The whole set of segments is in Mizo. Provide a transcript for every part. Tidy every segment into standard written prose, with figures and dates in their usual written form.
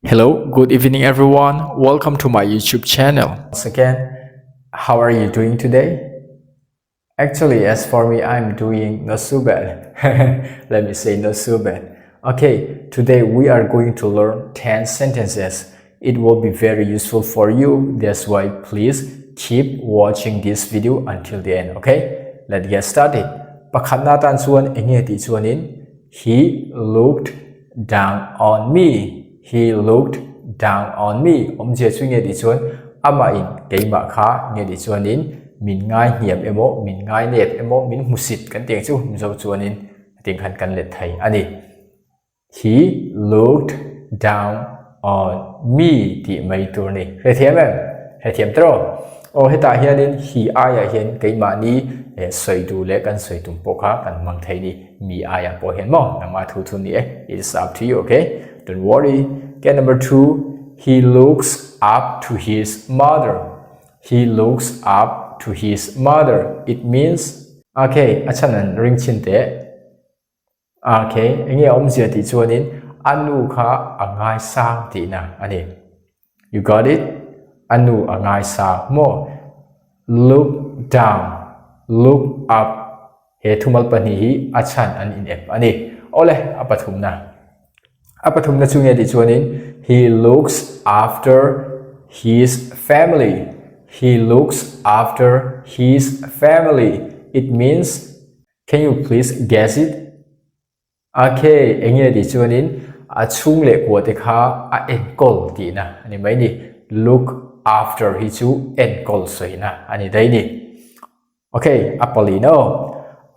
Hello, good evening everyone. Welcome to my YouTube channel. Once again, how are you doing today? Actually, as for me, I'm doing not so bad. Let me say not so bad. Okay, today we are going to learn 10 sentences. It will be very useful for you. That's why please keep watching this video until the end, okay? Let's get started. Pakhatna tan chuan enge ti chuanin he looked down on me he looked down on me awmzia chu nge tih chuan amah in keimah kha nge tih chuanin min ngai hniam emaw min ngai nep emaw min hmusit kan tih ang chu mizo chuanin hetiang khan kan let thei a ni he looked down on me tih mai tur a ni hrethiam em hrethiam tawh aw hetah hianin he aiah hian keimahni sawi duh leh kan sawi tum pawh kha kan hmang thei a ni. Mi aia pawh hian maw nangmah thu thu ni e it's up to you okay don't worry okay number 2 he looks up to his mother he looks up to his mother it means okay a chhan an ring chin te okay enge awmzia tih chuanin a nu kha a ngai sang tihna ani you got it a nu a ngai sang maw look down look up He thumal pahnih hi a chhan an inep a ni. Awle, a pathumna. A pathumna chu nge tih chuanin He looks after his family. He looks after his family. It means, can you please guess it? Okay, enge tih chuanin a chhung leh kua te kha a enkawl tihna a ni mai ni. Look after hi chu enkawl sawina a ni daih ni. Ok, a pali no.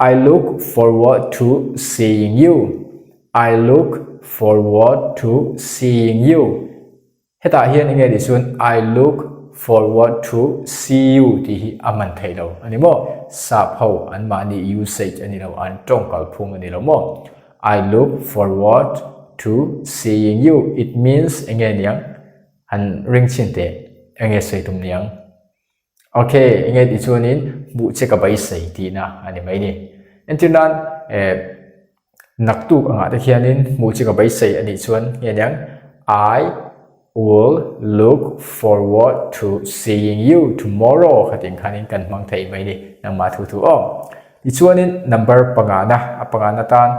I look forward to seeing you. I look forward to seeing you. Hetah hian enge tih chuan I look forward to see you tih hi a man theih lo a ni maw? Sap ho an mahni usage a ni lo, an tawng kalphung a ni lo maw? I look forward to seeing you. It means enge niang? Han ring chhin teh. Enge sawi tum niang? Ok, enge tih chuanin hmuh che ka beisei tihna a ni mai ni. Entir nan eh naktuk angah te khianin hmuh che ka beisei a nih chuan nge niang I will look forward to seeing you tomorrow khatin khanin kan hmang thei mai ni nangmah thu thu aw. Tichuanin number pangana a pangana tan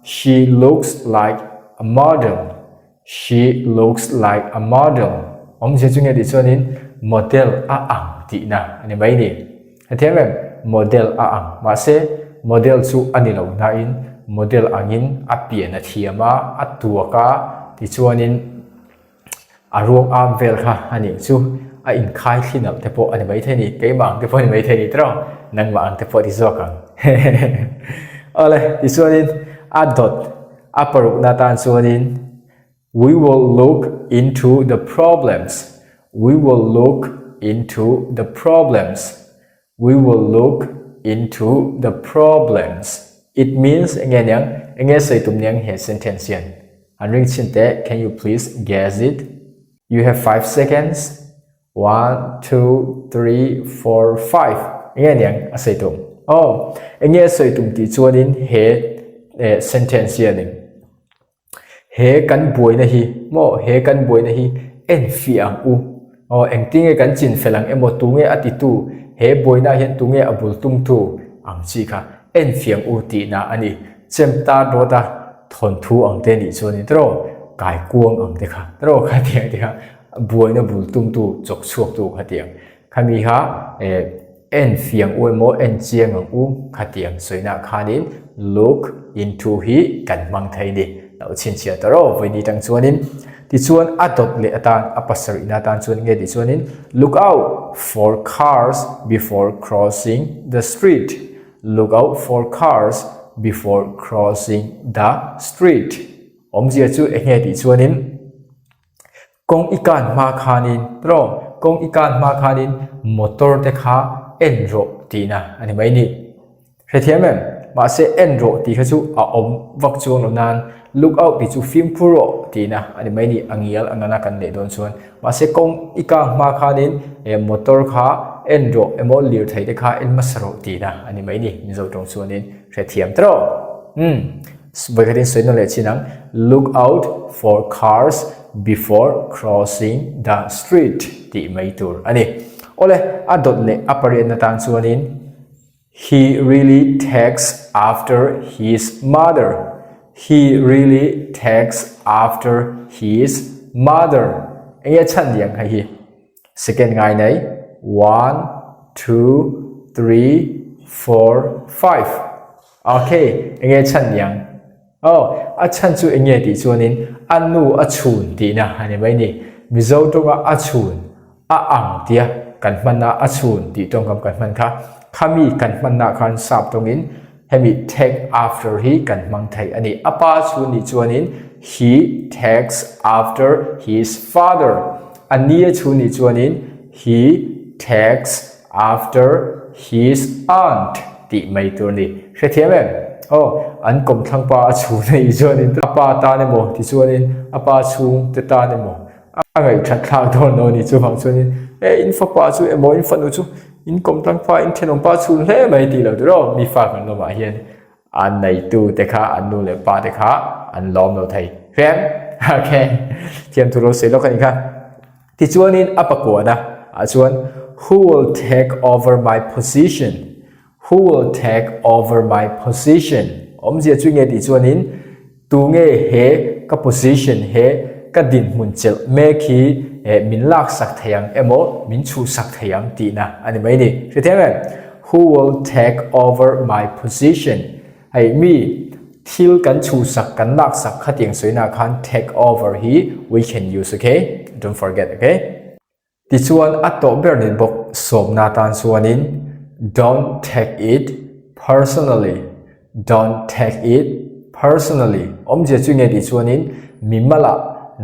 she looks like a model She looks like a model. Awmzia chu nge tih chuanin model a ang tihna a ni mai ni. Hetiang em model a ang. Mahse model chu a ni lo nain model angin a pian a thiam a, a tuak a, tichuanin a ruang am vel kha a nih chu a inkhai thli nalh te pawh a ni maithei ni. Keimah ang te pawh a ni maithei ni tiraw? Nangmah ang te pawh ti zawk ang. Awle, tichuanin a dawt A parukna tan chuanin We will look into the problems, we will look into the problems, we will look into the problems. It means enge niang, enge sawi tum niang he sentence hian. An ring chhin teh, can you please guess it? You have 5 seconds. 1, 2, 3, 4, 5 enge niang a sawi tum aw enge a sawi tum tih chuanin he eh sentence hianin he kan buaina hi maw he kan buaina hi en fiah ang u aw engtinge kan chin fel ang emaw tunge a titu he buaina hian tunge a bul tumtu ang chi kha en fiah ang u tihna a ni chem tar dawt a thawnthu ang te nih chuanin tiraw kaikuang ang te kha tiraw khatiang te kha Buaina bul tumtu chawk chhuaktu khatiang khami kha eh en fiang u emaw en chiang ang u khatiang sawina khanin look into hi kan hmang thei ni lo chhinchhiah ta rawh vawiini tang chuanin tichuan a dawt leh atan a pasarihna atan chuan nge tih chuanin look out for cars before crossing the street look out for cars before crossing the street awmzia chu enge tih chuanin Kawng i kan hma khanin tiraw kawng i kan hma khanin motor te kha en rawh tihna a ni mai ni. Hrethiam em? Mahse en rawh tih kha chu a awm vak chuang lo nan look out tih chu fimkhur rawh tihna a ni mai ni a ngial a ngana kan leh dawn chuan. Mahse kawng i kang hma khanin eh motor kha en rawh emaw lirthei te kha en hmasa rawh tihna a ni mai ni Mizo tawng chuanin hrethiam tiraw? Umm. Vawikhatin sawi nawn leh chin ang, Look out for cars. before crossing the street tih mai tur a ni. Awle, a dawt leh a pariatna tan chuanin He really takes after his mother. He really takes after his mother. Enge chhan ni ang hei hi? Second ngai nei one, two, three, four, five. Okay, enge chhan ni ang? Oh, a chhan chu enge tih chuanin a nu a chhun tihna a ni mai ni. Mizo tawnga a chhun, a ang tia kan hmanna a chhun tih tawngkam kan hman kha. Khami kan hmanna khan sap tawngin hemi take after hi kan hmang thei a ni. A pa chhun nih chuanin he takes after his father. A ni a chhun nih chuanin he takes after his aunt tih mai tur ni. Hrethiam em? Aw, an kawmthlang pa a chhun a ih chuanin a pa tan emaw ti chuanin a pa chhung te tan emaw a ngaihthat thlak dawn lo a ni. Chuvang chuanin e in fapa chu emaw in fanu chu in kawmthlang pa in thenawm pa chhun hle mai tih lo tur aw mi fa kan lawmah hian a neitu te kha an nu leh pa te kha an lawm lo thei. Hriam? Okay. Thiam thu lo sawi lawk a nih kha. Tichuanin a pakuana ah chuan Who will take over my position? Who will take over my position? Awmzia chu nge tih chuanin tu nge he ka position he ka dinhmun chelh mek hi eh min laksak thei ang emaw min chhuhsak thei ang tihna a ni mai ni. Hrethiam em? Who will take over my position? Hei mi thil kan chhuhsak kan laksak khatiang sawihnah khan take over hi we can use okay? Don't forget okay? Tichuan a tawh ber ni bawk sawmna tan chuanin don't take it personally, don't take it personally awmzia chu nge tih chuanin mi malah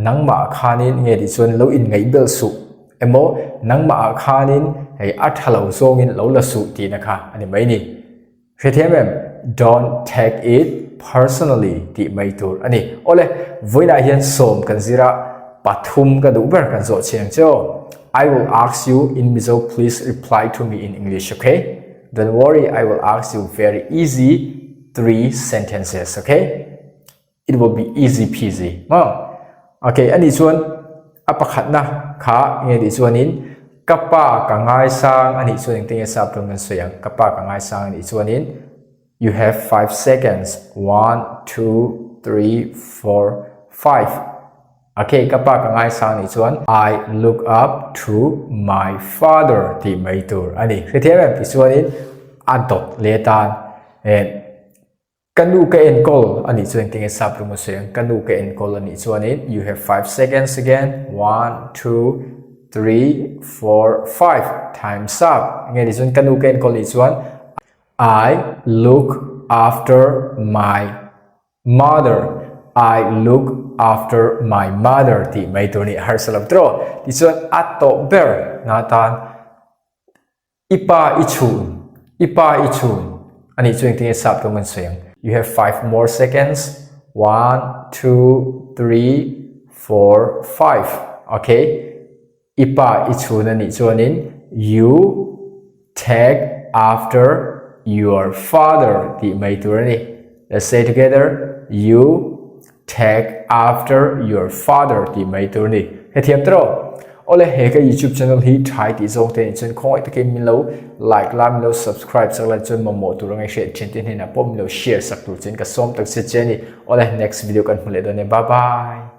nangmah khanin nge tih chuan lo inngaihbelh suh emaw nangmah ah khanin hei a tha lo zawngin lo la suh tihna kha a ni mai ni. Hrethiam em? Don't take it personally tih mai tur a ni. Awle, vawiinah hian sawm kan zir a, pathum ka duh ber kan zawh chiang che aw. I will ask you in Mizo please reply to me in English okay? Don't worry I will ask you very easy 3 sentences okay? It will be easy peasy maw? Okay, ani chuan a pakhatna kha nge tih chuanin ka pa ka ngaisang anih chuan engtin nge sap rawng kan sawi ang ka pa ka ngaisang anih chuanin you have 5 seconds 1 2 3 4 5 okay ka pa ka ngaisang anih chuan I look up to my father tih mai tur ani hrethiam em tih chuanin a dawt leh tan eh Ka nu ka enkawl a nih chuan engtin nge sap rawng a sawi ang? Ka nu ka enkawl a nih chuanin you have 5 seconds again, 1, 2, 3, 4, 5, time's up. Enge nih chuan ka nu ka enkawl nih chuan I look after my mother, I look after my mother tih mai tur a ni. Harsa lo tawh. Tichuan a tawh ber na tan I pa i chhun, i pa i chhun a nih chu engtin nge sap rawng kan sawi ang? You have 5 more seconds, 1, 2, 3, 4, 5. Okay, i pa i chhun a nih chuanin you take after your father tih mai tur a ni. Let's say together, you take after your father tih mai tur ni. Hrethiam tawh. Awle he ka YouTube channel hi thai tih zawng te nih chuan khawngaih takin min lo like la min lo subscribe sak la chuan mamawh tur angai hriat thin te hnenah pawh min lo share sak tur chuan ka sawm tak che che ni. Awle next video kan hmu leh dawn e. Bye bye.